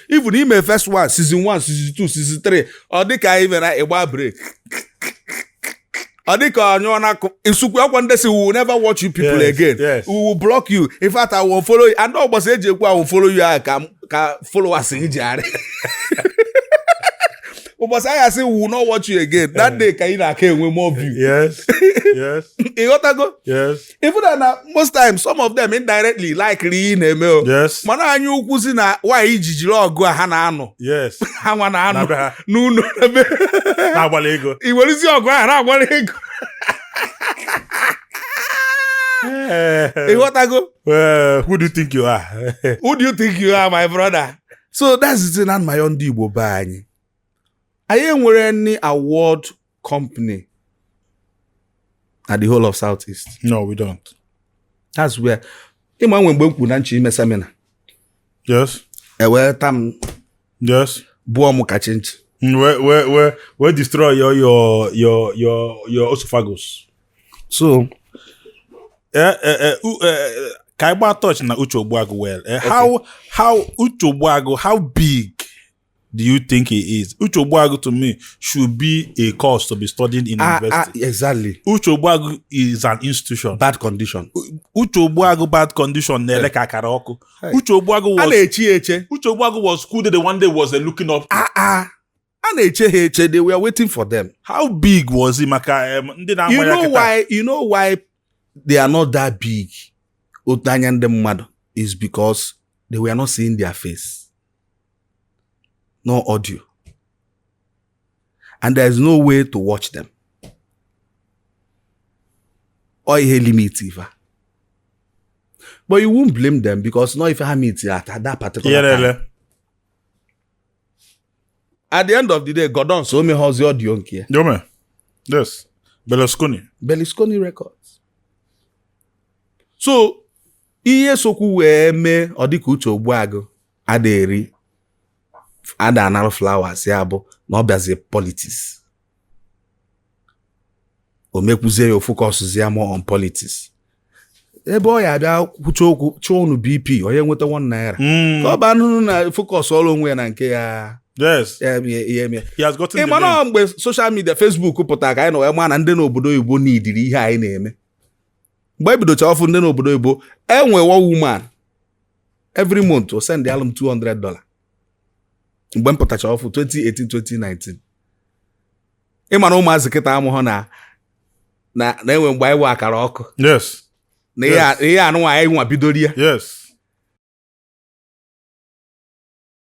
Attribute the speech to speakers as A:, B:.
A: Even ime first one, season 1, season 2, season 3, ọ dịka ime na ịgba break, ọ dịka ọnyụọ na isukwu akwa ndị si, "We will never watch you people again. We will block you. In fact, I will follow you." And ọ gbasa eji ekwu "I will follow you" ahụ ka followers gị ji arị. Ụbọchị anyị asị, "We will not watch you again," that day ka ị na-aka enwe more view. Ịghọtago?
B: Yes.
A: Even though na most times some of them indirectly like ihe ị na-eme o. Mana anyị ukwu si na nwaanyị ji jiri ọgụ a ha na-anụ, ha nwa na-anụ
B: Na be ha.
A: N'ụlọ ebe
B: Na-agbala ego.
A: I werezi ọgụ ahụ na-agbara ego. Ịghọtago?
B: Well, who do you think you are?
A: Who do you think you are, my brother? So that's the thing. Na my ndị Igbo be anyị, anyị enwere any award company na the whole of Southeast.
B: No, we don't.
A: That's where ịma nwe mgbe m kwuru na nchi ime seminar, ewee ta m, bụọ m ka chinchi.
B: We destroy your esophagus.
A: So
B: Ka anyị gbaa touch na Uche Ogbuagu well. How Uche Ogbuagu, how big do you think he is? Uche Ogbuagu to me should be a course to be studied in university. Uche Ogbuagu is an institution.
A: Bad condition.
B: Uche Ogbuagu bad condition na-ele ka akara ọkụ.
A: Hey.
B: Uche Ogbuagu
A: A
B: was
A: na-eche ya eche.
B: Uche Ogbuagu was school the one day was looking up to.
A: Ah ah, a na-eche ha eche. They were waiting for them.
B: How big was he maka ndị na-ama
A: You
B: ya
A: know
B: kịta?
A: why? You know why they are not that big otu anya ndị mmadụ is because they were not seeing their face, no audio, and there is no way to watch them. Ọ ihe limit ife a. But you won't blame them because no ife ha meet at that particular time.
B: Ihe
A: At the end of the day, Gordon so omeghozi audio nke ya.
B: Yome. Yes. Berlusconi.
A: Berlusconi Records. So ihe sokwu wee mee ọ dịka Uche Ogbuagụ ada eri ada analụ flowers ya bụ na ọ bịazie politics, o mekwuzie ya o focus ya more on politics, ebe ọ ya abịa kwucha okwu chụọ unu BP onye nweta ₦1 ka ọ baa nụnụ na focus ọrụ onwe ya na nke ya. Ya ihe eme.
B: He has gotten
A: Ị
B: the
A: ma
B: name.
A: na mgbe social media, Facebook pụtara, ka anyị nọ wee maa na ndị n'obodo oyibo n'idiri ihe anyị na-eme. Mgbe e bidocha ọfụ, ndị n'obodo oyibo enwe one woman, every month o send alụ m $200 mgbe m pụtacha ọfụ 2018, 2019. Ị ma na ụmụazị kịta amụghọ na enwe mgbe anyị wụ akara ọkụ na ihe ihe anụnwa anyị nwa bidoro ya.